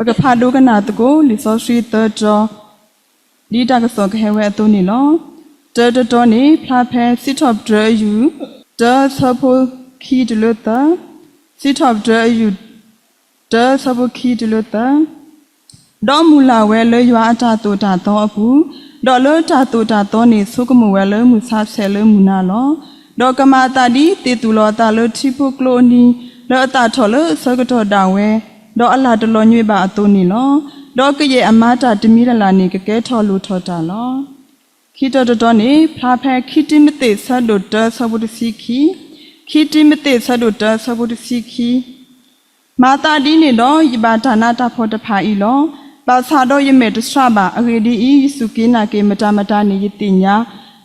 ကဖးဒိကနၣ်သကိး လံာ်စီဆှံသၢတီၤ ဒ်တၢ်ကစီၣ်ကဟဲဝဲအသိးန့ၣ်လီၤ. တၢတတီၤန့ၣ် ဖျါဖဲစံးထီၣ်ပတြၢၤအယူၢ် တၢ ဆၢဖိခံတုၤလၢသၢ, စံးထီၣ်ပတြၢၤအယူၢ် တၢ ဆၢဖိခံတုၤလၢသၢ. ဒီးမုၢ်လၢ်ဝဲလၢယွၤအတၢ်သိၣ်တၢ်သီအပူၤ, ဒီးလၢတၢ်သိၣ်တၢ်သီန့ၣ် ဆိကမိၣ်ဝဲလၢမုၢ်ဆါဆဲးလၢမုၢ်နၤလီၤ. ဒီးကမၤအသးဒ်သ့ၣ်သူၣ်လီၤအသးလၢထံဖိကျိအနံၤ, လၢအသၣ်ထီၣ်လၢအဆၢကတီၢ်ဒၣ်ဝဲ, ဒီးအလၣ်တလီၤညွံးဘၣ်အသိးန့ၣ်လီၤ. ဒီးကယဲၢ်အမၤတၢ်တမံၤလၢ်လၢ်န့ၣ် ကကဲထီၣ်လိၣ်ထီၣ်တၢ်လီၤ. ခံတီၤတတီၤန့ၣ် ဖျါဖဲခံတံၤမသ့းဆၢဒိၣ်တၢ ဆၢဖိတဆံခံ, ခံတံၤမသ့းဆၢဒိၣ်တၢ ဆၢဖိတဆံခံ. မၤသးဒ်န့ၣ်ဒီး ယဘၣ်တၢ်နးတၢ်ဖှီၣ်တဖၣ်အံၤလီၤ. ဘၣ်ဆၣ်ဒီးယမဲာ်တဆှးဘၣ်. အဂ့ၢ်ဒ်အံၤ, ယစူၢ်က့ၤနာ်က့ၤမတၤမတၤန့ၣ် ယသ့ၣ်ညါ,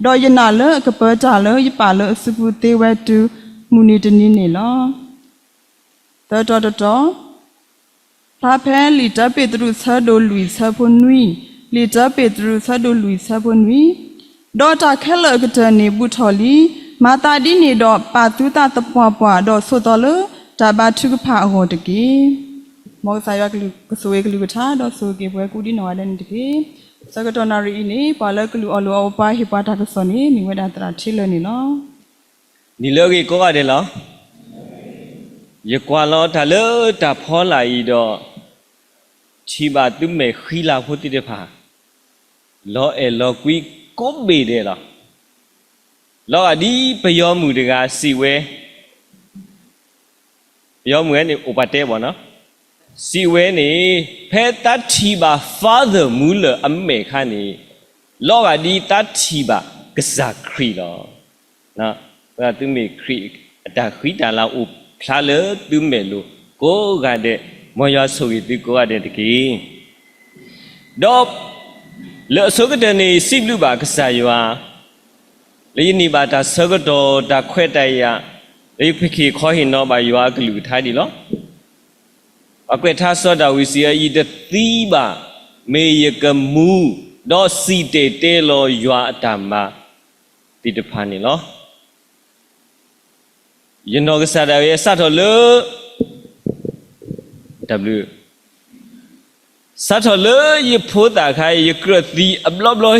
ဒီးယနာ်လၢအကပၢၤတၢ်လၢယပာ်လၢအစုပူၤသ့ဝဲတုၤမုၢ်နံၤတနံၤန့ၣ်လီၤ. သၢတီၤတတီၤ, ဖျါဖဲလံာ်တၢပ့းတရူးဆၢဒိၣ်လွံၢ်ဆၢဖိနွံ, လံာ်တၢပ့းတရူးဆၢဒိၣ်လွံၢ်ဆၢဖိနွံ, ဒီးတၢ်ခဲလၢာ်အကတၢၢ်န့ၣ်ဘူးထီၣ်လံ. မၤသးဒ်န့ၣ်ဒီး ပာ်သုသးသပှၢ်ပှၢ်, ဒီးဆိးသီလၢတၢ်ဘါထုကဖၣ်အဂီၢ်တက့ၢ်. မ်ကစၢ်ယွၤကဆိၣ်ဂ့ၤကလုၢ်ကထါ ဒီးဆိၣ်ဂ့ၤက့ၤပှၤကိးဒံနီၢ်ဂၤဒဲးန့ၣ်တက့ၢ်. ဆၢကတီၢ်နၣ်ရံၣ်အံၤန့ၣ် ပှၤလၢကလုၢ်အီၣ်လိၣ်အီၣ်ပှၤဟ့ၣ်ပှၤတၢ်ကစီၣ်န့ၣ် မ့ၢ်ဝဲဒၣ်သရၣ်ထ့လၢာ်န့ၣ်လီၤ. နံၤလၢအဂ့ၤကိးဂၤဒဲးလီၤ. ယကွၢ်လီၤတၢ်လၢတၢ်ဖီလာ်အံၤဒီး ထံၣ်ဘၣ်သုမဲာ်ဃံလၤဖိသ့ၣ်တဖၣ် လီၤအဲၣ်လီၤကွံကိးဘ့ၣ်ဒဲးလီၤ. လီၤဂာ်ဒ်ပယီၤမုၣ်တဂၤစံးဝဲ, ပယီၤမုၣ်ဝဲန့ၣ် အိၣ်ပှၤတဲဘၣ်နီၤ, စံးဝဲန့ၣ် ဖဲသးထံၣ်ဘၣ် Father Muller အမဲာ်ခါန့ၣ် လီၤဂာ်ဒ်သးထံၣ်ဘၣ်ကစၢ်ခရံာ်လီၤ. သုမ့ၢ်ခရံာ်အတၢ်ဃံတၢ်လၤအိၣ်ဖျါလၢသုမဲာ်လိၤကိးဂၤဒဲး, မ်ယွၤဆိၣ်ဂ့ၤသုကိးဂၤဒဲးတက့ၢ်. ဒီးလၢအဆိကတၢၢ်န့ၣ် စံးဘျုးဘၣ်ကစၢ်ယွၤ လၢယန့ၢ်ဘၣ်တၢ်ဆၢကတီၢ်တၢ်ခွဲးတၢ်ယာ်, လၢယဖံးက့ၤခီဟ့ၣ်နီၤဘၣ်ယွၤအကလုၢ်ကထါဒ်လီၤ. ပှၤကွဲးထါစီၤဒၤဝံးစံးဝဲ, ယတသံဘၣ်, မ့ၢ်ယကမူ, ဒီးစံၣ်တဲၤတဲလီၤယွၤအတၢ်မၤသ့ၣ်တဖၣ်န့ၣ်လီၤ. ယနီၢ်ကစၢ်ဒၣ်ဝဲ စးထီၣ်လၢ တၢ်ဘျုး စးထီၣ်လၢယဖိသၣ်ခါ ယကြၢးသံအဘျီဘျီ,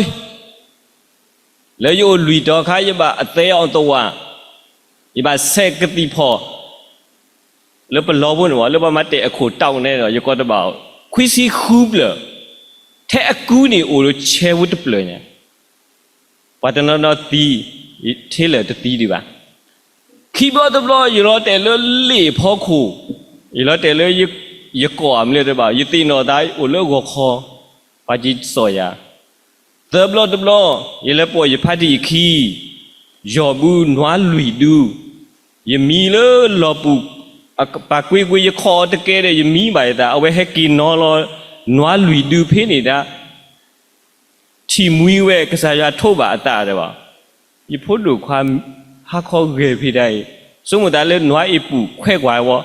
လၢယအိၣ်လွံၢ်တီၤခါ ယဘၣ်အသဲအီၤသဝၢ်, ယဘၣ်ဆဲးကသံၣ်ဖီၣ် လၢပလီဖိန့ၣ်ဝဲ လၢပှၤမၤတဲာ်အခိၣ်တီန့ၣ်ဒီး ယကိးတဘၣ် ခွံဆံဃုဖျၢၣ်, ထဲအကူန့ၣ်အိၣ်လၢဆဲဖိတဖျၢၣ်ညါ, ပှၤတနီၤနီၤသံ, ထဲလၢာ်တသံဒံးဘၣ်. ခံဘျီတဘျီ ယလီၤတဲာ်လၢလ့ၣ်အဖီခိၣ်, ယလီၤတဲာ်လၢ ယကိးအမနုၤတဘၣ်, ယသ့ၣ်နီၣ်သးအိၣ်လၢဂီၤခီ, ပှၤက့ၤစိာ်ယၤ. သၢဘျီတဘျီ ယလဲၤပိာ်ယဖါတံၢ်အခံ, ယီၢ်ဘုနွါလွံၢ်ဒု, ယမံလၢလီၢ်ပူၤ, ပာ်ကွ့ကွ့ ယခိးအီၤတကဲဒီး ယမံဘၣ်ယသး, အဝဲဟဲက့ၤနီၤလီၤ နွါလွံၢ်ဒုဖဲန့ၣ်ဒၣ် ထံၣ်မှံဝဲ ကစၢ်ယွၤထိးဘၣ်အသးဒီးဘၣ်. ယဖိဒိၣ်ခွါ ဟါခီဂဲၤဖံးဒၣ်အံၤ, ဆိကမိၣ်သးလၢနွါအ့ၣ်ပူၤခွဲးကွၢ်ဝဲ,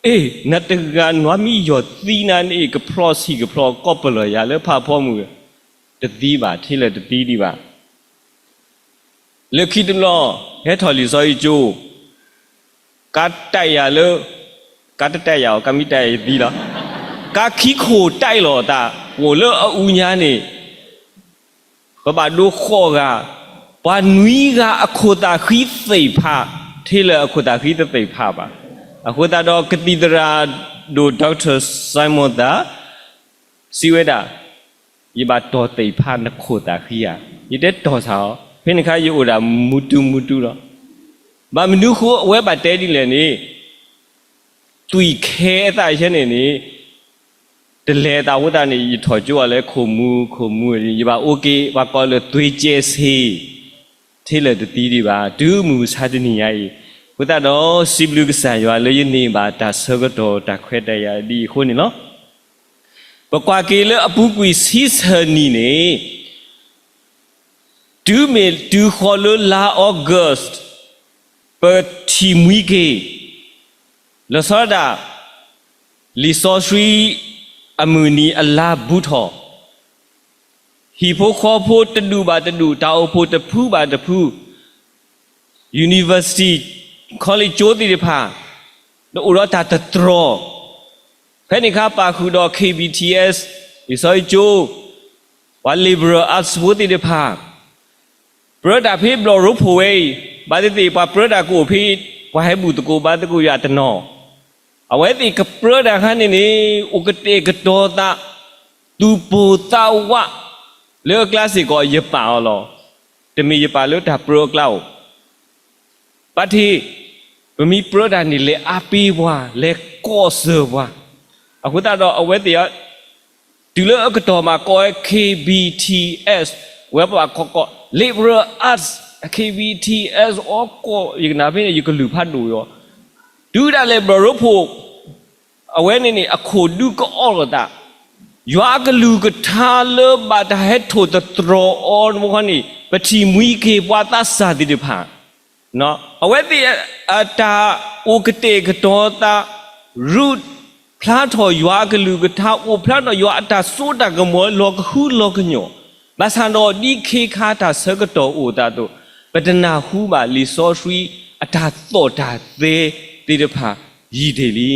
အ့ၣ် နတဂၤနွါမံယီၢ်သံနၤန့ၣ် ကဖျီဆံၣ်ကဖျီကီၢ်ပလီၢ်ယၤလၢဖးဖီမုၢ်, တသံဘၣ်, ထဲလၢာ်တသံဒံးဘၣ်. လၢခံတဘျီ ဟဲထီၣ်လံာ်စီဆှံကၠိ, ကါတဲာ်ယၤလၢ, ကါတတဲာ်ယၤအီၤ, ကါမ့ၢ်တဲာ်ယၤယသံလီၤ. ကါခံခိၣ်တဲာ်လီၤအသး, အိၣ်လၢအအူညါန့ၣ်, ပဘၣ်ဒိဃိးဂၤ, ပှၤနွံဂၤအခိၣ်သးဃံသ့ၣ်ဖး, ထဲလၢာ်အခိၣ်သးဃံတသ့ၣ်ဖးဘၣ်. အဃိသတးဒီးကသံၣ်သရၣ်ဒိၣ် Doctor Simon သး စံးဝဲဒၣ်, ယဘၣ်တီၢ်သ့ၣ်ဖးနခိၣ်သးဃံဧါ. ယတဲတီၢ်ဆၣ်အီၤ, ဖဲန့ၣ်အခါယအိၣ်ဒၣ်မူတူမူတူလီၤ. ဘၣ်မနုၤဃိ အဝဲဘၣ်တဲဒ်လဲၣ်န့ၣ်, သွံၣ်ခဲအသးဆဲန့ၣ်န့ၣ်, တလဲၤအသးအဃိသတးန့ၣ် ယထီၣ်ကၠိအီၤလၢခိၣ်မူ, ခိၣ်မူ, ယဘၣ်အိၣ်က့ၤ ပှၤကိးလၢသွ့ကဲဆ့, ထဲလၢာ်တသံဒံးဘၣ်, တုၤမုၢ်မဆါတနံၤညါအံၤ. အဃိသတးဒီး စံးဘျုးကစၢ်ယွၤလၢယန့ၢ်ဘၣ်တၢ်ဆၢကတီၢ်တၢ်ခွဲးတၢ်ယာ်ဒ်အံၤအဃိန့ၣ်လီၤ. ပကွၢ်က့ၤလၢအပူၤကွံာ်ဆံဆၢနံၤန့ၣ်, တုၤမ့ၢ်တုၤဃီၤလၢလါ August, ပထံၣ်မှံက့ၤ, လီၤဆီဒၣ်တၢ်, လံာ်စီဆှံအမုၢ်နံၤအလါဘူးထီၣ်, ဟံၣ်ဖိဃီဖိတဒူၣ်ဘၣ်တဒူၣ်, တၢ်အိၣ်ဖှိၣ်တဖုဘၣ်တဖု, university, college ကၠိသ့ၣ်တဖၣ်, ဒီးအိၣ်ဒီးတၢ်တတြီၢ်, ဖဲန့ၣ်အခါပာ်ဃုာ်ဒီး K B T S, လံာ်စီဆှံကၠိ, ပှၤ liberal arts ဖိသ့ၣ်တဖၣ် ပြၢတၢ်ဖဲဘျီၣ်ရိဖှိၣ်ဝဲအံၤ, ဘၣ်သ့ၣ်သ့ၣ် ပှၤပြၢတၢ်ကအိၣ်ဖဲ ပှၤဟဲဘူၣ်သကိးဘါသကိးယွၤတနီၤ, အဝဲသ့ၣ်ကပြၢတၢ်အခါန့ၣ်န့ၣ် အိၣ်ကတဲာ်ကတီၤသး သူၣ်ပိၢ်သးဝး လၢအကျါစ့ၢ်ကီး ယပာ်အီၤလီၤ. တမ့ၢ်ယပာ်လၢတၢ်ပြၢအကျါအိၣ် ဘၣ်ထံး, ပမ့ၢ်ပြၢတၢ်န့ၣ် လဲၤအါပ့ၤပှၤ, လဲၤကိးစၢၤပှၤ. အဃိသတးဒီးအဝဲသ့ၣ် တုၤလၢအကတီၢ်မးကိးဝဲ K B T S, ဝဲပှၤကိးကိး liberal arts, K B T S အီၤကိး ယကနၣ်ဖဲန့ၣ် ယကလုၢ်ဖးဒိၣ်အီၤ, တုၤဒၣ်လဲာ်ဘျီၣ်ရိဖှိၣ် အဝဲန့ၣ်န့ၣ် အခိၣ်ဒုကအီၣ်လိာ်သး, ယွၤအကလုၢ်ကထါလၢဘၣ်တၢ်ဟဲထိၣ်သတြီၤအီၤတဘျီဃီန့ၣ် ပထံၣ်မှံက့ၤပှၤသးစၢ်သ့ၣ်တဖၣ် အဝဲသ့ၣ်အတၢ်အိၣ်ကတဲာ်ကတီၤသး ရူးဖျါထီၣ်ယွၤအကလုၢ်ကထါ အိၣ်ဖျါထီၣ်ယွၤအတၢ်စိတၢ်ကမီၤလီၤကဟုလီၤကညီၢ်, ဘၣ်ဆၣ်ဒီးဒ်ခ့ခါတၢ်ဆၢကတီၢ်အိၣ်သးအသိး ပတနၢ်ဟူဘၣ်လံာ်စီဆှံအတၢ်သီၣ်တၢ်သဲသ့ၣ်တဖၣ်ယံာ်တ့ၢ်လံ.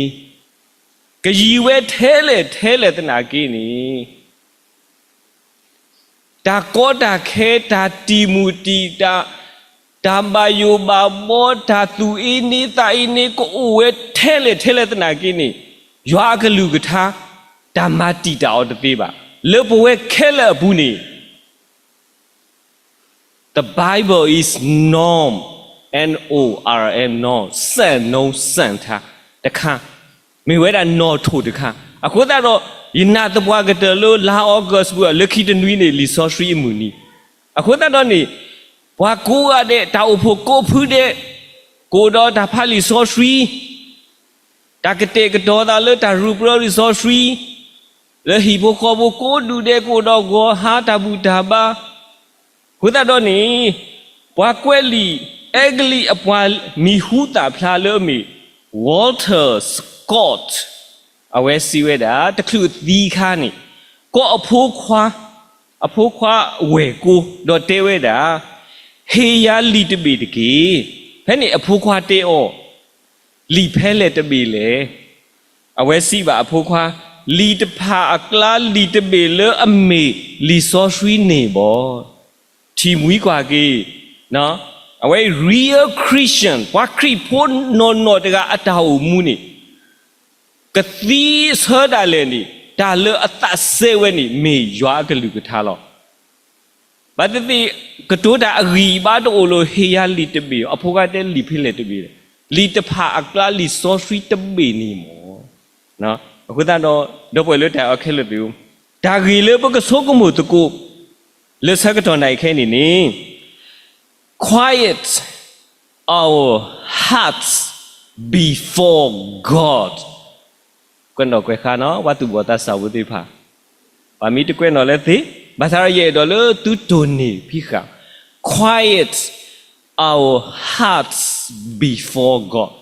ကယံာ်ဝဲထဲလဲၣ်ထဲလဲၣ်သနာ်က့န့ၣ် တၢ်ကီတၢ်ခဲ တၢ်တံာ်မုၢ်တံာ်တာ်, တၢ်ဘၣ်ယိၣ်ဘၣ်ဘီ, တၢ်သူၣ်အ့န့သးအ့န့ ကအိၣ်ဝဲထဲလဲၣ်ထဲလဲၣ်သနာ်က့န့ၣ်, ယွၤအကလုၢ်ကထါ တၢ်မၤတံာ်တာ်အီၤတသ့ဘၣ်. လၢပဝဲခဲလၢာ်အပူၤန့ၣ် The Bible is norm, N O R M, norm, စံၣ်နီၤစံၣ်ထါတခါ, မ့ၢ်ဝဲဒၣ်နီၣ်ထိၣ်တခါ. အဃိသတးဒီး ယနာ်သပှၢ်ကတၢၢ်လၢလါ August ပူၤ လၢခံတနွံန့ၣ် လံာ်စီဆှံအမုၢ်နံၤ, အဃိသတးဒီးန့ၣ် ပှၤကိးဂၤဒဲး တၢ်အိၣ်ဖှိၣ်ကိးဖုဒဲး ကအိၣ်ဒီးတၢ်ဖးလံာ်စီဆှံ တၢ်ကတဲာ်ကတီၤသးလၢတၢ်ရူးပြၢလံာ်စီဆှံ, လၢဟံၣ်ဖိဃီဖိကိးဒူၣ်ဒဲး ကအိၣ်ဒီးဂီၤဟါတၢ်ဘူၣ်တၢ်ဘါ. အဃိသတးဒီးန့ၣ် ပှၤကွဲးလံာ် အဲကလံးအပှၤမံၤဟူသၣ်ဖျါလၢအမ့ၢ် Walter Scott အဝဲစံးဝဲဒၣ် တချုးအသံအခါန့ၣ် ကိးအဖိခွါ, အဖိခွါဝဲၢ်ကိ ဒီးတဲဝဲဒၣ်, ဟ့ၣ်ယၤလံာ်တဘ့ၣ်တက့ၢ်. ဖဲန့ၣ်အဖိခွါတဲအီၤ, လံာ်ဖဲလဲၣ်တဘ့ၣ်လဲၣ်. အဝဲစံးဘၣ်အဖိခွါ, လံာ်တဖၣ်အကျါလံာ်တဘ့ၣ်လၢအမ့ၢ်လံာ်စီဆှံန့ၣ်ဘၣ်. ထံၣ်မှံကွၢ်က့ၤ, အဝဲ real Christian ပှၤခရံာ်ဖိနီၢ်နီၢ်တဂၤအတၢ်အိၣ်မူန့ၣ် ကသံဆၢဒၣ်လဲာ်န့ၣ် တၢ်လၢအသးစဲဝဲန့ၣ် မ့ၢ်ယွၤအကလုၢ်ကထါလီၤ. ဘၣ်သ့ၣ်သ့ၣ် ကတိၤတၢ်အဂံၢ်အဘါတအိၣ်လၢၤ ဟ့ၣ်ယၤလံာ်တဘ့ၣ်, အဖိခွါတဲလံာ်ဖဲလဲၣ်တဘ့ၣ်လဲၣ်, လံာ်တဖၣ်အကျါလံာ်စီဆှံတဘ့ၣ်န့ၣ်မ့ၢ်. အဃိသတးဒီး ဒီပုၢ်ဝဲၢ်လၢတၢ်အဲၣ်ခဲလၢာ်သ့ၣ်ဧၢ, တၢ်ဂ့ၢ်လၢပကဆိကမိၣ်သကိး လၢဆၢကတီၢ်နံၤခဲအံၤန့ၣ်န့ၣ် Quiet our hearts before God. ကွဲးနီၣ်ကွဲးဃါနီၤ ပှၤသူၣ်ဘီၣ်သးစၢ်ဖိသ့ၣ်တဖၣ်, ပှၤမ့ၢ်တကွဲးနီၣ်လၢသ့, ဘၣ်ဆၣ်ဒီးယအဲၣ်ဒိးလၢသုတိၢ်န့ၢ်ဖံးဃာ်, Quiet our hearts before God.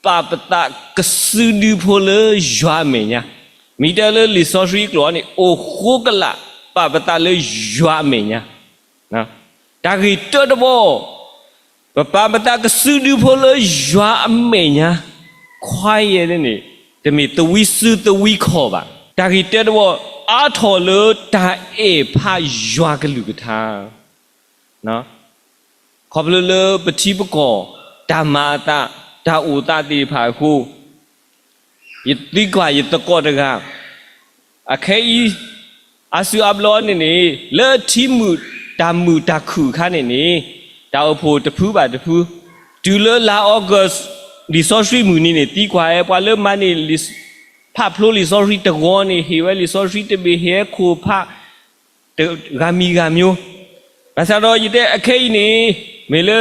ပာ်ပသးကစုဒုဖိလၢယွၤအမဲာ်ညါ, မ့ၢ်တဲလၢလံာ်စီဆှံအကျိာ်န့ၣ် အိၣ်ဃိကလာ် ပာ်ပသးလၢယွၤအမဲာ်ညါ. တၢ်ဂ့ၢ်တၢတဘီ ပပာ်ပသးကစုဒုဖိလၢယွၤအမဲာ်ညါ, quiet န့ၣ် တမ့ၢ်သဝံစုသဝံခီၣ်ဘၣ်. တၢ်ဂ့ၢ်တၢတဘီ အါထီၣ်လၢတၢ်အဲၣ်ဖးယွၤကလုၢ်ကထါ, ခီဖျိလၢပထံပကီၢ် တၢ်မၤအသး တၢ်အိၣ်သးသ့ၣ်တဖၣ်အဃိ ယသံကွၢ်ယသကိးတဂၤ, အခဲအံၤ အါစုအါဘျီန့ၣ်န့ၣ် လၢထံမုၢ်တၢ်မုာ်တၢ်ခုၣ်အခါန့ၣ်န့ၣ် တၢ်အိၣ်ဖှိၣ်တဖုဘၣ်တဖု, တုၤလၢလါ August လံာ်စီဆှံမုၢ်နံၤန့ၣ် သံကွၢ်ဝဲ ပှၤလၢမၤန့ၢ် ဖးဖျိလံာ်စီဆှံတဂီၤန့ၣ် ဟ့ၣ်ဝဲလံာ်စီဆှံတဘ့ၣ် ဟ့ၣ်ဝဲခိၣ်ဖး ဂၤမံၤဂၤမံၤ, ဘၣ်ဆၣ်ဒီးယတဲအခဲအံၤန့ၣ် မ့ၢ်လၢ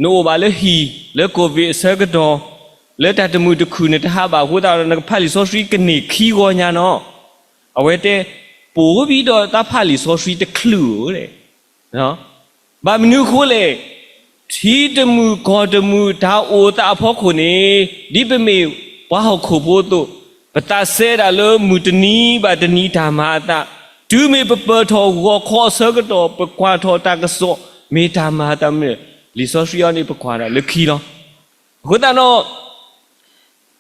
နအိၣ်ဘၣ်လၢဟံၣ် လၢ COVID အဆၢကတီၢ် လၢတၢ်တမုာ်တခုၣ်န့ၣ် တဟးဘၣ်အဃိသတးဒီး နကဖးလံာ်စီဆှံကန့ၢ်ခံဂီၤညါနီၤ. အဝဲတဲ ပိာ်ဝဲဘံဒီးတၢ်ဖးလံာ်စီဆှံတချုးဧိၤ ဘၣ်မနုၤအဃိလဲၣ်, ထံတမုာ်ကီၢ်တမုာ် တၢ်အိၣ်သးအဖီခိၣ်န့ၣ် ဒ်ပမ့ၢ်ပှၤဟီၣ်ခိၣ်ဖိအသိး, ပသးစဲဒၣ်လၢမုၢ်တနံၤဘၣ်တနံၤတၢ်မၤအသး, တုၤမ့ၢ်ပပၢၢ်ထီၣ်ဂီၤခီအဆၢကတီၢ် ပကွၢ်ထီၣ်တၢ်ကစီၣ် မ့ၢ်တၢ်မၤအသးမနုၤလဲၣ်, လံာ်စီဆှံအံၤန့ၣ် ပကွၢ်ဒၣ်လၢခံလီၤ. အဃိသတးဒီး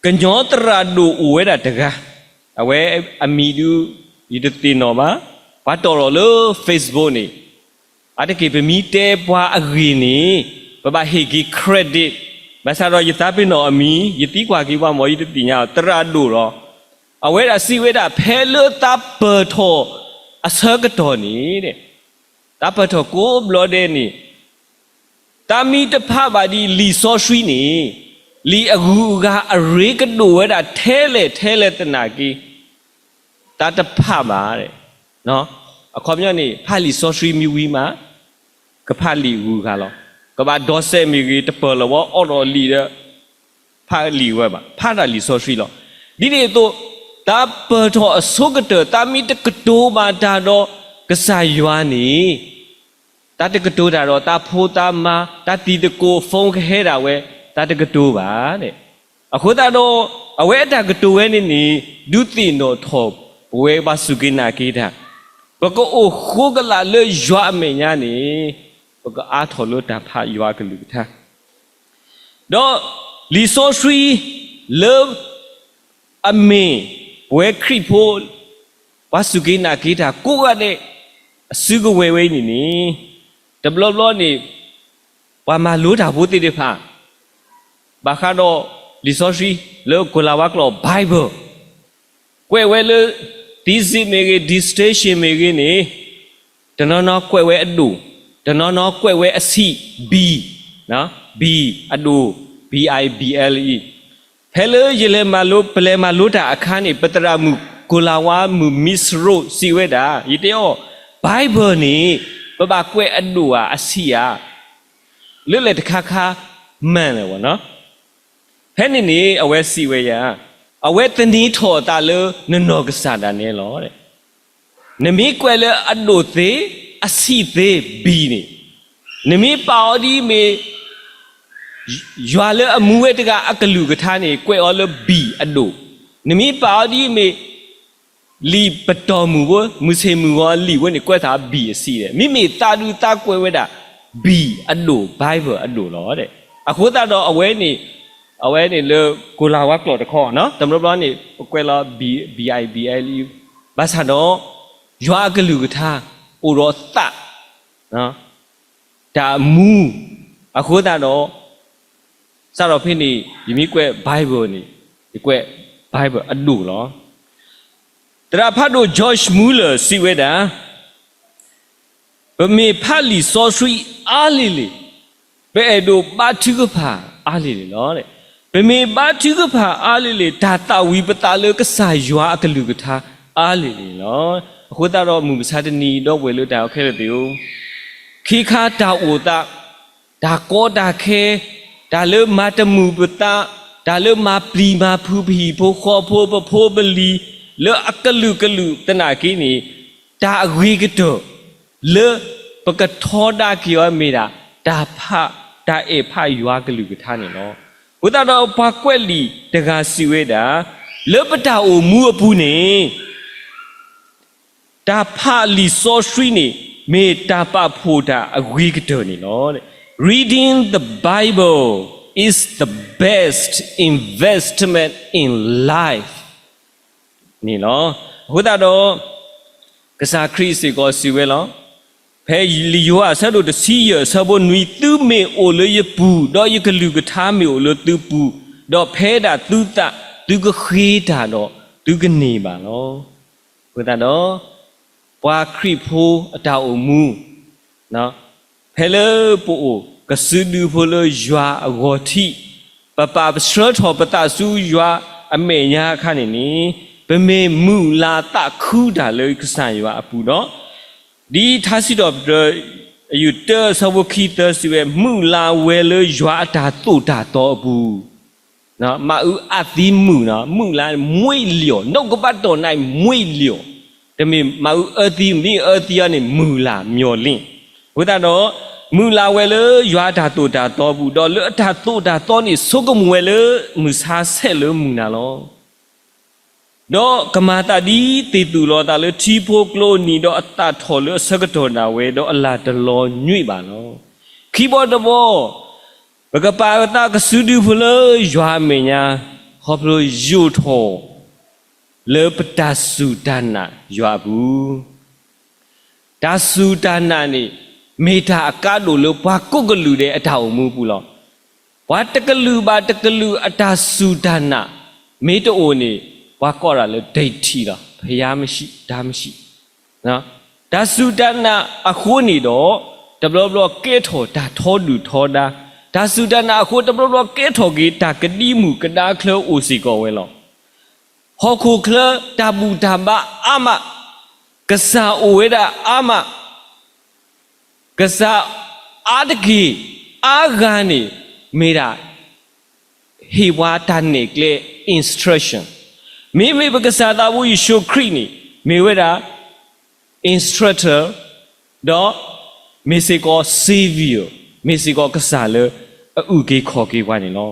ကညီသရၣ်ဒိၣ်အိၣ်ဝဲဒၣ်တဂၤ, အဝဲအမံၤဒုး ယတသ့ၣ်နီၣ်ဘၣ်, ပှၤတီၣ်ထီၣ်လၢ Facebook န့ၣ်, အါတက့ၢ်ပမ့ၢ်တဲပှၤအဂ့ၢ်န့ၣ် ပဘၣ်ဟ့ၣ်က့ၤ credit, ဘၣ်ဆၣ်ဒီးယသးပ့ၤနီၣ်အမံၤ ယသံကွၢ်က့ၤပှၤမ့ၢ် ယတသ့ၣ်ညါ သရၣ်ဒိၣ်လီၤ. အဝဲဒၣ်စံးဝဲဒၣ် ဖဲလၢသးပၢၢ်ထီၣ်အဆၢကတီၢ်န့ၣ် သးပၢၢ်ထီၣ်ကိးဘျီဒဲးန့ၣ် သးမ့ၢ်တဖးဘၣ်ဒံးလံာ်စီဆှံန့ၣ် လံာ်အဂုၤအဂၤအရ့ကဒိၣ်ဝဲဒၣ်ထဲလဲၣ်ထဲလဲၣ်သနာ်က့ သးတဖးဘၣ်. အခီပညီန့ၣ် ဖးလံာ်စီဆှံမ့ၢ်ဝံၤမး ကဖးလံာ်အဂုၤအဂၤလီၤ. ကဘၣ်ဒိးစဲးမ့ၢ်ဂ့ၤ တပၢၢ်လီၤဝဲအီၣ်ဒီးလံာ်ဒီး ဖးလံာ်ဝဲဘၣ်, ဖးတၢ်လံာ်စီဆှံလီၤ. ဒ်န့ၣ်အသိး သးပၢၢ်ထီၣ်အဆိကတၢၢ် သးမ့ၢ်တကတိၤဘၣ်တၢ်ဒီးကစၢ်ယွၤန့ၣ် သးတကတိၤတၢ်ဒီးသးဖိသးမါ, တၢ်သံၣ်သကိး phone ကဟဲဒၣ်ဝဲ, သးတကတိၤဘၣ်. အဃိသတးဒီး အဝဲအတၢ်ကတိၤဝဲန့ၣ်န့ၣ် ဒုးသ့ၣ်နီၣ်ထီၣ်ပဝဲပှၤစူၢ်က့ၤနာ်က့ၤတၢ်, ပကအိၣ်ဃိကလာ်လၢယွၤအမဲာ်ညါန့ၣ် ပကအါထီၣ်လၢတၢ်ဖးယွၤအကလုၢ်ကထါ ဒီးလံာ်စီဆှံလၢအမ့ၢ်ပဝဲခရံာ်ဖိ ပှၤစူၢ်က့ၤနာ်က့ၤတၢ်ကိးဂၤဒဲး အစုကဝဲၤဝဲအံၤန့ၣ်န့ၣ် တဘျီဘျီန့ၣ် ပှၤမၤလိတၢ်ဖိသ့ၣ်တဖၣ် ဘၣ်ဃးဒီးလံာ်စီဆှံလၢကိၤလၤဝါကျိာ် Bible ကွဲးဝဲလၢ thesis မ့ၢ်ဂ့ၤ dissertation မ့ၢ်ဂ့ၤန့ၣ် တနီၤနီၤကွဲးဝဲအဒိၣ်, တနီၤနီၤကွဲးဝဲအဆံး B, B အဒိၣ်, B I B L E. ဖဲလၢယလဲၤမၤလိ ပလဲၤမၤလိတၢ်အခါန့ၣ် ပသရၣ်မုၣ်ကိၤလၤဝါမုၣ် Miss Road စံးဝဲဒၣ် ယတဲအီၤ Bible န့ၣ် ပဘၣ်ကွဲးအဒိၣ်ဧါအဆံးဧါ လၢလဲၣ်တခါခါ မှန်လဲၣ်ဝဲနီၤ. ဖဲန့ၣ်န့ၣ် အဝဲစံးဝဲယၤ, အဝဲသန့ၤထီၣ်အသးလၢနနီၢ်ကစၢ်ဒၣ်နဲလီၤ. နမ့ၢ်ကွဲးလၢအဒိၣ်သ့, အဆံးသ့ B န့ၣ်, နမ့ၢ်ပာ်အီၤဒ်အမ့ၢ် ယွၤလၢအမူဝဲတဂၤအကလုၢ်ကထါန့ၣ် ကွဲးအီၤလၢ B အဒိၣ်, နမ့ၢ်ပာ်အီၤဒ်အမ့ၢ် လံာ်ပတီၢ်မုၢ်ဖိ, မုၢ်ဆ့ၣ်မုၢ်ဂီၤလံာ်ဖိန့ၣ် ကွဲးသး B အဆံးဒီး မ့မ့ၢ်သးဒုးသးကွဲးဝဲဒၣ် B အဒိၣ်, Bible အဒိၣ်လီၤ. အဃိသတးဒီးအဝဲန့ၣ်, အဝဲန့ၣ်လၢကိၤလၤဝါကျိာ်တခီ, တဘျီဘျီန့ၣ် ပကွဲးလီၤ B, B I B L E, ဘၣ်ဆၣ်ဒီး ယွၤအကလုၢ်ကထါ အိၣ်ဒီးသး တၢ်အမူ, အဃိသတးဒီး စးထီၣ်ဖဲန့ၣ် ယမ့ၢ်ကွဲး Bible န့ၣ် ယကွဲး Bible အဒိၣ်လီၤ. သရၣ်ဖးဒိၣ် George Muller စံးဝဲဒၣ်, ပမ့ၢ်ဖးလံာ်စီဆှံအါလံၤလံၤ, ပအဲၣ်ဒိးဘါထုကဖၣ်အါလံၤလံၤလီၤ. ပမ့ၢ်ဘါထုကဖၣ်အါလံၤလံၤ တၢ်သးဝံၣ်ပသးလၢကစၢ်ယွၤအကလုၢ်ကထါအါလံၤလံၤလီၤ. အဃိသတးဒီး မုၢ်မဆါတနံၤ ဒီပုၢ်ဝဲၢ်လၢတၢ်အဲၣ်ခဲလၢာ်သ့ၣ်ဧၢ, ခ့ခါတၢ်အိၣ်သး, တၢ်ကီတၢ်ခဲ, တၢ်လၢမၤတမုာ်ပသး, တၢ်လၢမၤပျံၤမၤဖုးပဟံၣ်ဖိဃီဖိ ပဖိပလံၤ လၢအကလုာ်ကလုာ်သနာ်က့န့ၣ်, တၢ်အဂ့ၤကတၢၢ် လၢပကထီဒါက့ၤအီၤမ့ၢ်ဒၣ် တၢ်ဖး, တၢ်အဲၣ်ဖးယွၤကလုၢ်ကထါန့ၣ်လီၤ. အဃိသတးဒီးပှၤကွဲးလံာ်တဂၤစံးဝဲဒၣ်, လၢပတၢ်အိၣ်မူအပူၤန့ၣ် တၢ်ဖးလံာ်စီဆှံန့ၣ် မ့ၢ်တၢ်ပာ်ဖှိၣ်တၢ်အဂ့ၤကတၢၢ်န့ၣ်လီၤ. Reading the Bible is the best investment in life န့ၣ်လီၤ. အဃိသတးဒီး ကစၢ်ခရံာ်စ့ၢ်ကီးစံးဝဲလီၤ. ဖဲလံာ်ယိၤဟၣ်အဆၢဒိၣ်တဆံယဲၢ်အဆၢဖိနွံ, သုမ့ၢ်အိၣ်လၢယပူၤ, ဒီးယကလုၢ်ကထါမ့ၢ်အိၣ်လၢသုပူၤ, ဒီးဖဲဒၣ်သုသး, သုကဃ့တၢ်ဒီးသုကန့ၢ်ဘၣ်လီၤ. အဃိသတးဒီး ပှၤခရံာ်ဖိအတၢ်အိၣ်မူ ဖဲလၢပအိၣ်ကစုဒုဖိလၢယွၤအဂီၢ်ထံး, ပပာ်ပဆှၢထီၣ်ပသးဆူယွၤအမဲာ်ညါအခါန့ၣ်န့ၣ်, ပမ့ၢ်မုၢ်လၢ်သးခုတၢ်လၢကစၢ်ယွၤအပူၤဒီး, ဒ်ထါစံးထီၣ်ပတြၢၤ အယုၢ်တၢအဆၢဖိခံသၢစံးဝဲ, မုၢ်လၢ်ဝဲလၢယွၤအတၢ်သိၣ်တၢ်သီအပူၤ မၤအုးအါသံမုၢ်, မုၢ်လၢ် မွေးလျော်, နှုတ်ကပတ်တော်၌ မွေးလျော်, တမ့ၢ်မၤအုးအၢသံ, မ့ၢ်အၢသံအီၤန့ၣ် မုၢ်လၢ် မျှော်လင့်. အဃိသတးဒီး မုၢ်လၢ်ဝဲလၢယွၤအတၢ်သိၣ်တၢ်သီအပူၤ, ဒီးလၢအတၢ်သိၣ်တၢ်သီန့ၣ် ဆိကမိၣ်ဝဲလၢမုၢ်ဆါဆဲးလၢမုၢ်နၤလီၤ. ဒီးကမၤသးဒ်သ့ၣ်သူၣ်လီၤအသးလၢထံဖိကျိနံၤ, ဒီးအသၣ်ထီၣ်လၢအဆၢကတီၢ်ဒၣ်ဝဲ, ဒီးအလၤတလီၤညွံးဘၣ်လီၤ. ခံဘီတဘီ, ပကပာ်ပသးကစုဒုဖိလၢယွၤအမဲာ်ညါ, ခီဖျိယိာ်ထီၣ် လၢပတၢ်စူၢ်တၢ်နာ်ယွၤအပူၤ, တၢ်စူၢ်တၢ်နာ်န့ၣ် မ့ၢ်တၢ်အကါဒိၣ်လၢပှၤကိးကလုာ်ဒဲးအတၢ်အိၣ်မူအပူၤလီၤ. ပှၤတကလုာ်ဘၣ်တကလုာ်အတၢ်စူၢ်တၢ်နာ် မ့ၢ်တအိၣ်န့ၣ် ပှၤကိးတၢ်လၢ ဒိဋ္ဌိ လီၤ. ဘုရားမရှိ, ဒါမရှိ. တၢ်စူၢ်တၢ်နာ်အဃိန့ၣ်ဒီး တဘျီဘျီကဲထီၣ်တၢ်ထီဒုၣ်ထီဒါ, တၢ်စူၢ်တၢ်နာ်အဃိ တဘျီဘျီကဲထီၣ်က့ၤတၢ်ကဒံမုၣ်ကဒါချၢအိၣ်စ့ၢ်ကီးဝဲလီၤ. ဟီၣ်ခိၣ်ချၢတၢ်ဘူၣ်တၢ်ဘါအါမး, ကစၢ်အိၣ်ဝဲဒၣ်အါမး, ကစၢ်အါတက့ၢ်, အါဂၤန့ၣ် မ့ၢ်ဒၣ် ဟ့ၣ်ပှၤတၢ်နဲၣ်ကျဲ instruction, မ့မ့ၢ်ပကစၢ်သးဘိယ့ၣ်ၡူးခရံာ်န့ၣ် မ့ၢ်ဝဲဒၣ် instructor, ဒီးမ့ၢ်စ့ၢ်ကီး Savior, မ့ၢ်စ့ၢ်ကီးကစၢ်လၢအအုၣ်က့ၤခီၣ်က့ၤပှၤန့ၣ်လီၤ.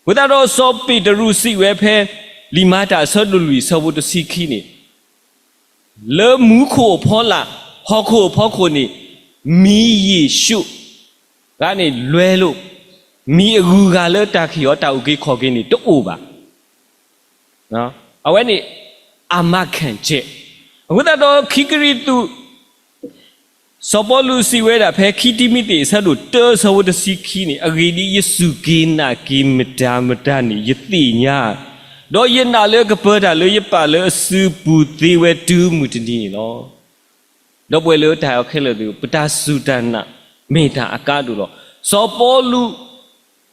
အဃိသတးဒီးစီၤပ့းတရူးစံးဝဲဖဲ လံာ်မၤတၢ်အဆၢဒိၣ်လွံၢ်အဆၢဖိတဆံခံန့ၣ် လၢမူခိၣ်အဖီလာ်, ဟီၣ်ခိၣ်အဖီခိၣ်န့ၣ် မံၤယ့ၣ်ၡူး ဂၤန့ၣ်လွဲလိာ်, မံၤအဂုၤအဂၤလၢတၢ်ကဟ့ၣ်အီၤတၢ်အုၣ်က့ၤခီၣ်က့ၤန့ၣ်တအိၣ်ဘၣ်. အဝဲန့ၣ် အမၤခၣ်ကဲး. အဃိသတးဒီးခံကရံၣ်သူး စီၤပီလူးစံးဝဲဒၣ်ဖဲခံတံၤမသ့းအဆၢဒိၣ်တၢအဆၢဖိတဆံခံန့ၣ်, အဂ့ၢ်ဒ်အံၤ, ယစူၢ်က့ၤနာ်က့ၤမတၤမတၤန့ၣ် ယသ့ၣ်ညါ, ဒီးယနာ်လၢကပၢၤတၢ်လၢယပာ်လၢအစုပူၤသ့ဝဲတုၤမုၢ်တနံၤန့ၣ်လီၤ. ဒီပုၢ်ဝဲၢ်လၢတၢ်အဲၣ်ခဲလၢာ်သ့ၣ်ဧၢ, ပတၢ်စူၢ်တၢ်နာ် မ့ၢ်တၢ်အကါဒိၣ်လီၤ. စီၤပီလူး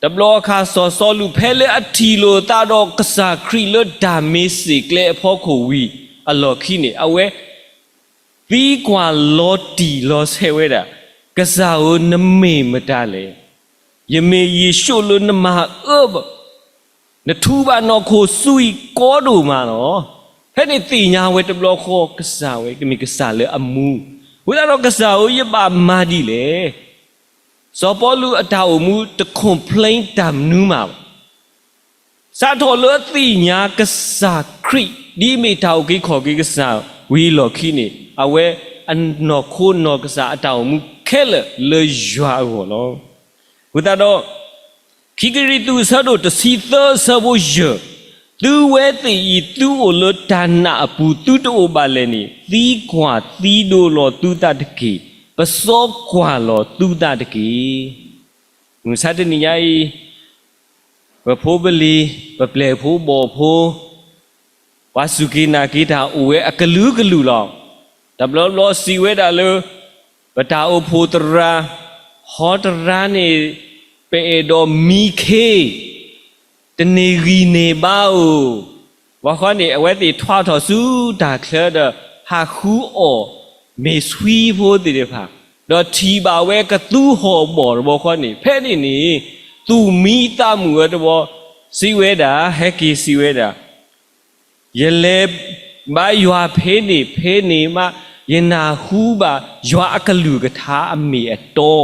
တဘျီအခါ စီၤစီလူး ဖဲလၢအထံၣ်လိာ်သးဒီးကစၢ်ခရံာ်လၢဒၤမ့းစ့းကျဲအဖီခိၣ်ဝံၤအလီၢ်ခံန့ၣ်, အဝဲသံကွၢ်လီၤတံၢ်လီၤဆဲးဝဲဒၣ်, ကစၢ်ဧၢ, နမ့ၢ်မတၤလဲၣ်. ယမ့ၢ်ယ့ၣ်ၡူးလၢနမၤအၢဘၣ်, နထူးဘၣ်နီၢ်ခိစူၤအံၤကီဒိၣ်မးလီၤ. ဖဲန့ၣ်သ့ၣ်ညါဝဲတဘျီဃီ ကစၢ်ဝဲကမ့ၢ်ကစၢ်လၢအမူ, အဃိသတးဒီးကစၢ်ဧၢ, ယဘၣ်မၤဒ်လဲၣ်. စီၤပီလူးအတၢ်အိၣ်မူတ complain တၢ်မနုၤမးဘၣ်. စးထီၣ်လၢအသ့ၣ်ညါကစၢ်ခရံာ် ဒ်အမ့ၢ်တၢ်အုၣ်က့ၤခီၣ်က့ၤကစၢ်ဝံၤအလီၢ်ခံန့ၣ်, အဝဲအနီၢ်ခိနီၢ်ကစၢ်အတၢ်အိၣ်မူခဲလၢာ်လၢယွၤအဂီၢ်လီၤ. အဃိသတးဒီး ခံကရံၣ်သူးအဆၢဒိၣ်တဆံသၢအဆၢဖိယဲၢ်, သုဝဲသ့ၣ်အံၤ သုအိၣ်လၢတၢ်နာ်အပူၤ သုတအိၣ်ဘၣ်လဲၣ်န့ၣ်, သံကွၢ်သံဒိးလီၤသုသးတက့ၢ်. ပစီကွၢ်လီၤသုသးတက့ၢ်. မုၢ်မဆါတနံၤညါအံၤ ပဖိပလံၤ, ပပျဲၢ်ဖိဘီၣ်ဖိ, ပှၤစူၢ်က့ၤနာ်က့ၤတၢ်အိၣ်ဝဲအကလုာ်ကလုာ်လီၤ. တဘျီဘျီစံးဝဲဒၣ်လၢ ပတၢ်အိၣ်ဖှိၣ်သရၣ်, ဟီသရၣ်န့ၣ် ပအဲၣ်ဒိးမံခ့ တန့ၢ်ဂံၢ်န့ၢ်ဘါဧိၤ, ဘၣ်ဃီန့ၣ် အဝဲသ့ၣ်ထွါထီၣ်ဆူတၢ်ချၢဒီး ဟးဃုအီၣ်မ့ၢ်ဆှံဖိသ့ၣ်တဖၣ်, ဒီးထံၣ်ဘၣ်ဝဲကသူဟီၣ်ဘီၣ်တဘျီဃီန့ၣ်, ဖဲန့ၣ်န့ၣ် သူၣ်မံသးမုာ်ဝဲတဘျီ, စံးဝဲဒၣ်, ဟဲက့ၤစံးဝဲဒၣ်, ယလဲၤဘါယွၤဖဲန့ၣ်ဖဲန့ၣ်မး, ယနၢ်ဟူဘၣ်ယွၤအကလုၢ်ကထါအမ့ၢ်အတီ,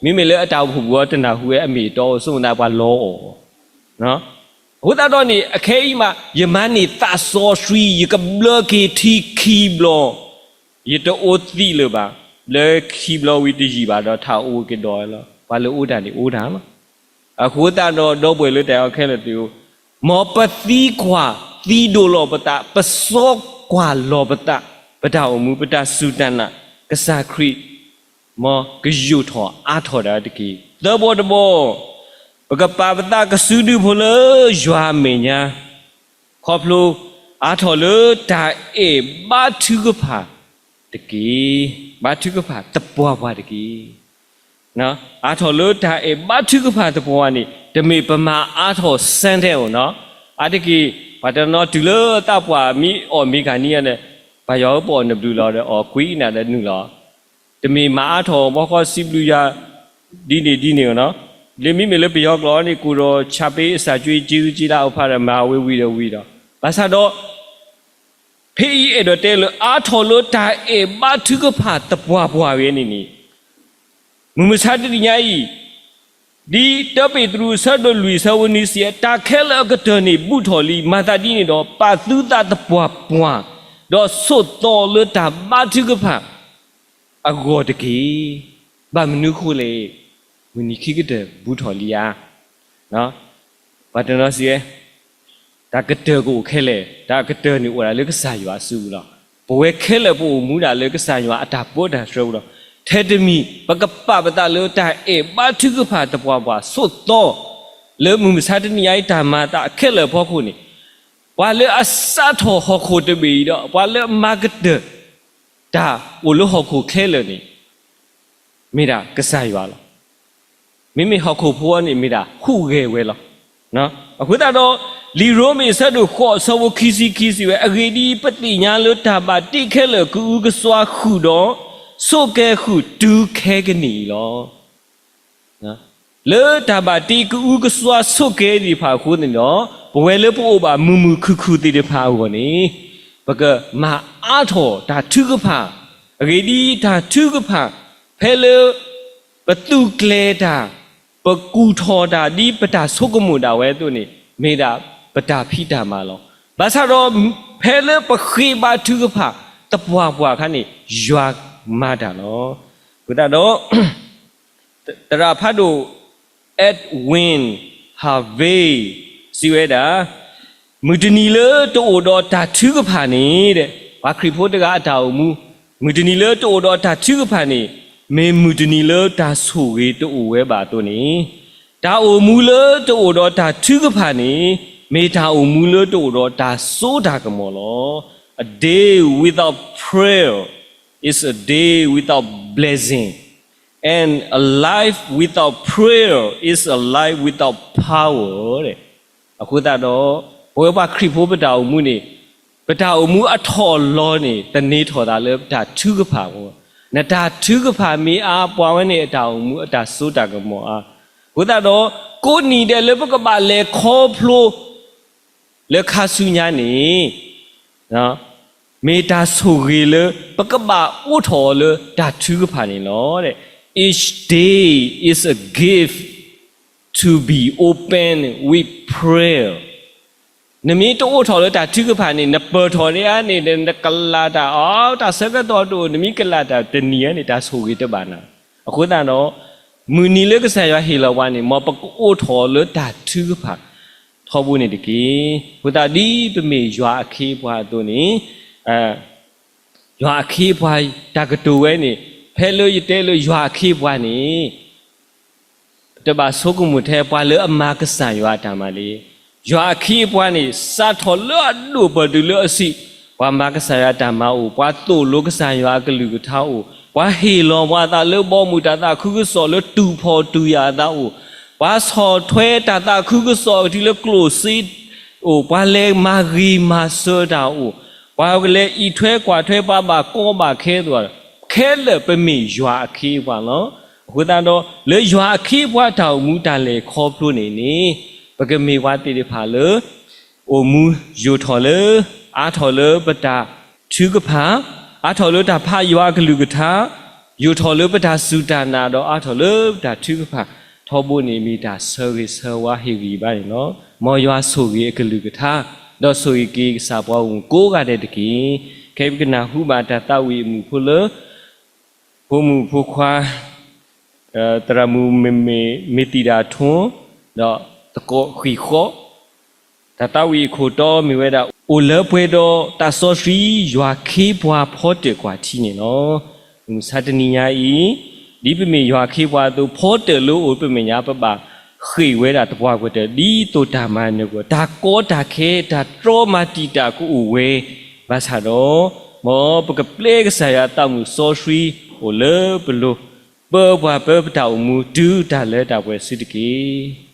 မ့မ့ၢ်လၢအတၢ်အိၣ်ဖှိၣ်ပူၤအီၤတနၢ်ဟူဝဲအမ့ၢ်အတီ, ဆိကမိၣ်သးပှၤလီၤအီၤ အဃိသတးဒီးန့ၣ် အခဲအံၤမး ယမၤန့ၢ်သးစီဆှံ ယကဘျၢက့ၤထံခံဘျီ, ယတအိၣ်သံလၢၤဘၣ်, လၢခံဘျီဝံၤတယံာ်ဘၣ်ဒီး ထးအိၣ်က့ၤဒီးလီၤ, ပှၤလၢအိၣ်တၢ်န့ၣ်အိၣ်တၢ်လီၤ. အဃိသတးဒီး ဒီပုၢ်ဝဲၢ်လၢတၢ်အဲၣ်ခဲလၢာ်သ့ၣ်ဧၢ, မ်ပသံကွၢ်သံဒိးလီၤပသး, ပစီကွၢ်လီၤပသး, ပတၢ်အိၣ်မူ ပတၢ်စူၢ်တၢ်နာ် ကစၢ်ခရံာ် မ်ကယိာ်ထီၣ်အါထီၣ်ဒၣ်တက့ၢ်. သၢဘီတဘီ, ပကပာ်ပသးကစုဒုဖိလၢယွၤအမဲာ်ညါ, ခီဖျိအါထီၣ်လၢတၢ်အဲၣ်ဘါထုကဖၣ်တက့ၢ်, ဘါထုကဖၣ်သပှၢ်ပှၢ်တက့ၢ်. အါထီၣ်လၢတၢ်အဲၣ်ဘါထုကဖၣ်သပှၢ်ပှၢ်န့ၣ် တမ့ၢ်ပမၤအါထီၣ် Sunday ဧိၤနီၤ, အါတက့ၢ် ပှၤတနီၤတုၤလၢသးပှၢ်မ့ၢ်အီၣ်မ့ၢ်ဂၤနံၤန့ၣ်, ပယီၤဧၢ ပအီၣ်နဘျုးလီၤဒီး အီၣ်ကွံနၤဒီးနုာ်လီၤ တမ့ၢ်မၤအါထီၣ် ဘီဃီစံးဘျုးယွၤ ဒ်န့ၣ်ဒ်န့ၣ်နီၤ. လၢမ့မ့ၢ်လၢပယီၤကျိာ်န့ၣ် ကိၣ်ဒီးဆၣ်ပ့အစၢ်ကွံ က့ဂုက့လးအဖးဒီး မၤဝဲဝံၤဒီးဝံၤဒီး, ဘၣ်ဆၣ်ဒီး ဖဲအံၤအဲၣ်ဒိးတဲလၢ အါထီၣ်လၢတၢ်အဲၣ်ဘါထုကဖၣ်သပှၢ်ပှၢ်ဝဲန့ၣ်န့ၣ်, မုၢ်မဆါတနံၤညါအံၤ ဒ်တၢပ့းတရူးအဆၢဒိၣ်လွံၢ်အဆၢဖိနွံစံး, တၢ်ခဲလၢာ်အကတၢၢ်န့ၣ်ဘူးထီၣ်လံ, မၤသးဒ်န့ၣ်ဒီး ပာ်သုသးသပှၢ်ပှၢ်, ဒီးဆိးသီလၢတၢ်ဘါထုကဖၣ်အဂီၢ်တက့ၢ်. ဘၣ်မနုၤအဃိလဲၣ်, မုၢ်နံၤခံကတၢၢ်ဘူးထီၣ်လံဧါ. ပှၤတနီၤစံးဝဲ တၢ်ကတၢၢ်ကအိၣ်ခဲလၢာ်, တၢ်ကတၢၢ်န့ၣ်အိၣ်ဒၣ်လၢကစၢ်ယွၤအစုပူၤလီၤ. ပဝဲခဲလၢာ်ပအိၣ်မူဒၣ်လၢကစၢ်ယွၤအတၢ်ပၢတၢ်ဆှၢပူၤလီၤ. ထဲတမံၤ ပကပာ်ပသးလၢတၢ်အဲၣ်ဘါထုကဖၣ်သပှၢ်ပှၢ်ဆိးသီ လၢမုၢ်မဆါတနံၤညါအံၤတၢ်မၤအသးခဲလၢာ်အဖီခိၣ်န့ၣ်, ပှၤလၢအစးထီၣ်ဟီၣ်ခိၣ်တဘ့ၣ်အံၤဒီး ပှၤလၢအမၤကတၢၢ် တၢ်အိၣ်လၢဟီၣ်ခိၣ်ခဲလၢာ်န့ၣ် မ့ၢ်ဒၣ်ကစၢ်ယွၤလီၤ. မ့မ့ၢ်ဟီၣ်ခိၣ်ဖိန့ၣ်မ့ၢ်ဒၣ်ဟူးဂဲၤဝဲလီၤ. အဃိသတးဒီး လံာ်ရိမ့ၤအဆၢဒိၣ်ဃိးအဆၢဖိခံဆံခံစံးဝဲ, အဂ့ၢ်ဒ်အံၤ, ပသ့ၣ်ညါလၢတၢ်ဘၣ်တ့ခဲလၢာ်ကအုကစွါဃုာ်ဒီး ဆိးကဲဃုာ်တုၤခဲကနံၣ်အံၤလီၤ. လၢတၢ်ဘၣ်တ့ကအုကစွါဆိးကဲသ့ၣ်တဖၣ်အဃိန့ၣ်ဒီး ပဝဲလၢပအိၣ်ဘၣ်မုာ်မုာ်ခုၣ်ခုၣ်သ့ၣ်တဖၣ်အဂီၢ်န့ၣ် ပကမၤအါထီၣ်တၢ်ထုကဖၣ်, အဂ့ၢ်ဒ်အံၤ, တၢ်ထုကဖၣ် ဖဲလၢ ပသူၣ်ကျဲၤတၢ်, ပကူၣ်ထီၣ်တၢ်ဒ်ပတၢ်ဆိကမိၣ်ဒၣ်ဝဲအသိးန့ၣ် မ့ၢ်ဒၣ်ပတၢ်ဖံးတၢ်မၤလီၤ. ဘၣ်ဆၣ်ဒီး ဖဲလၢပဃ့ဘါထုကဖၣ်သပှၢ်ပှၢ်အခါန့ၣ် ယွၤမၤတၢ်လီၤ. အဃိသတးဒီး သရၣ်ဖးဒိၣ် Edwin Harvey စံးဝဲဒၣ်, မုၢ်တနံၤလၢတအိၣ်ဒီးတၢ်ထုကဖၣ်န့ၣ်, ပှၤခရံာ်ဖိတဂၤအတၢ်အိၣ်မူ, မုၢ်တနံၤလၢတအိၣ်ဒီးတၢ်ထုကဖၣ်န့ၣ် မ့ၢ်မုၢ်တနံၤလၢတၢ်ဆိၣ်ဂ့ၤတအိၣ်ဝဲဘၣ်အသိးန့ၣ်, တၢ်အိၣ်မူလၢတအိၣ်ဒီးတၢ်ထုကဖၣ်န့ၣ် မ့ၢ်တၢ်အိၣ်မူလၢတအိၣ်ဒီးတၢ်စိတၢ်ကမီၤလီၤ. A day without prayer is a day without blessing, and a life without prayer is a life without power. အဃိသတးဒီး ပဝဲပှၤခရံာ်ဖိပတၢ်အိၣ်မူန့ၣ်, ပတၢ်အိၣ်မူအထီၣ်အလီၤန့ၣ် သန့ၤထီၣ်သးလၢပတၢ်ထုကဖၣ်အဃိ, နတၢ်ထုကဖၣ်မ့ၢ်အါ ပှၤဝဲန့ၣ်အတၢ်အိၣ်မူအတၢ်စိတၢ်ကမီၤအါ. အဃိသတးဒီး ကိးနံၤဒဲးလၢပကဘၣ်လဲၤခီဖျိ လၢခါဆူညါန့ၣ် မ့ၢ်တၢ်ဆိၣ်ဂ့ၤလၢ ပကဘၣ်အိးထီၣ်အီၤလၢတၢ်ထုကဖၣ်န့ၣ်လီၤ. Each day is a gift to be opened with prayer. နမ့ၢ်တအိးထီၣ်လၢတၢ်ထုကဖၣ်န့ၣ် နပၢၢ်ထီၣ်န့ၣ်ဧါန့ၣ် နကလၢ်တၢ်အီၤ တၢ်ဆၢကတီၢ်တအိၣ် နမ့ၢ်ကလၢ်တၢ်တနံၤဧါန့ၣ် တၢ်ဆိၣ်ဂ့ၤတဘၣ်နၤ. အဃိသတးဒီး မုၢ်နံၤလၢကစၢ်ယွၤဟ့ၣ်လီၤပှၤန့ၣ် မ်ပကအိးထီၣ်လၢတၢ်ထုကဖၣ်ထီဘိန့ၣ်တက့ၢ်. အဃိသတးဒ်ပမ့ၢ်ယွၤအခ့အပှၤအသိးန့ၣ် ယွၤအခ့အပှၤ တၢ်ကတိၤဝဲန့ၣ် ဖဲလၢယတဲလၢယွၤအခ့အပှၤန့ၣ် တဘၣ်ဆိကမိၣ်ထဲပှၤလၢအမၤကစၢ်ယွၤအတၢ်မၤလံ. ယွၤအခ့အပှၤန့ၣ် စးထီၣ်လၢအဒိၣ်ပၢၢ်တုၤလၢအဆံး, ပှၤမၤကစၢ်ယွၤတၢ်မၤအိၣ်, ပှၤသိၣ်လိကစၢ်ယွၤအကလုၢ်ကထါအိၣ်, ပှၤဟ့ၣ်လီၤပှၤအသးလၢဘီမုၢ်တၢ်သးခုကစီၣ်လၢတူၢ်ဖှီၣ်တူၢ်ယာ်အသးအိၣ်, ပှၤဆီၣ်ထွဲတၢ်သးခုကစီၣ်တုၤလၢကျိၣ်စ့အိၣ်, ပှၤလဲၤမၤဂ့ၤမၤစၢၤတၢ်အိၣ်, ပှၤလဲၤအံးထွဲကွၢ်ထွဲပှၤဘၣ်ကီဘၣ်ခဲအသိး, ခဲလၢာ်ပမ့ၢ်ယွၤအခ့အပှၤလီၤ. အဃိသတးဒီး လၢယွၤအခ့အပှၤတၢ်အိၣ်မူတၢ်လဲၤခီဖျိန့ၣ်န့ၣ် ပကမ့ၢ်ပှၤသ့ၣ်တဖၣ်လၢ အိၣ်မူယိာ်ထီၣ်လၢ အါထီၣ်လၢပတၢ်ထုကဖၣ်, အါထီၣ်လၢတၢ်ဖးယွၤအကလုၢ်ကထါ, ယိာ်ထီၣ်လၢပတၢ်စူၢ်တၢ်နာ်ဒီးအါထီၣ်လၢပတၢ်ထုကဖၣ်ထီဘိန့ၣ် မ့ၢ်တၢ်ဆၢဂ့ၤဆၢဝါဟ့ၣ်ဂံၢ်ဘါန့ၣ်လီၤ. မ်ယွၤဆိၣ်ဂ့ၤအကလုၢ်ကထါ, ဒီးဆိၣ်ဂ့ၤက့ၤကစၢ်ပှၤဂီၢ်မုၢ်ကိးဂၤဒဲးတက့ၢ်. ခဲအံၤပကနၢ်ဟူဘၣ်တၢ်သးဝံၣ်အမုၢ်ဖိလၢ ဖိမုၣ်ဖိခွါ သရၣ်မုၣ်မ့ၢ်မ့ၢ်မ့ၢ်တံၢ်ဒၣ်ထွန်း ဒီးသကိးဃံးဃီ, တၢ်သးဝံၣ်အခိၣ်တီမ့ၢ်ဝဲဒၣ် အိၣ်လၢပှဲၤဒီးတၢ်စီဆှံ ယွၤခ့ပှၤဖီတၢၣ်ကွၢ်ထံန့ၣ်လီၤ. မုၢ်မဆါတနံၤညါအံၤ ဒ်ပမ့ၢ်ယွၤခ့ပှၤအသိး ဖီတၢၣ်လၢအိၣ်ပမဲာ်ညါ ပဘၣ်ဃ့ၢ်ဝဲဒၣ်သပှၢ်ကတၢၢ် ဒ်သိးတၢ်မၤနၢၤကွံာ် တၢ်ကီတၢ်ခဲ တၢ်တြီမၤတံာ်တာ်ကအိၣ်ဝဲ ဘၣ်ဆၣ်ဒီး မ်ပကပျဲကစၢ်ယွၤသးမုၢ်စီဆှံအိၣ်လၢပလိၤ, ပၢပှၤပၢပတၢ်အိၣ်မူ တုၤတၢ်လၢတၢ်ပှဲၤစုတက့ၢ်.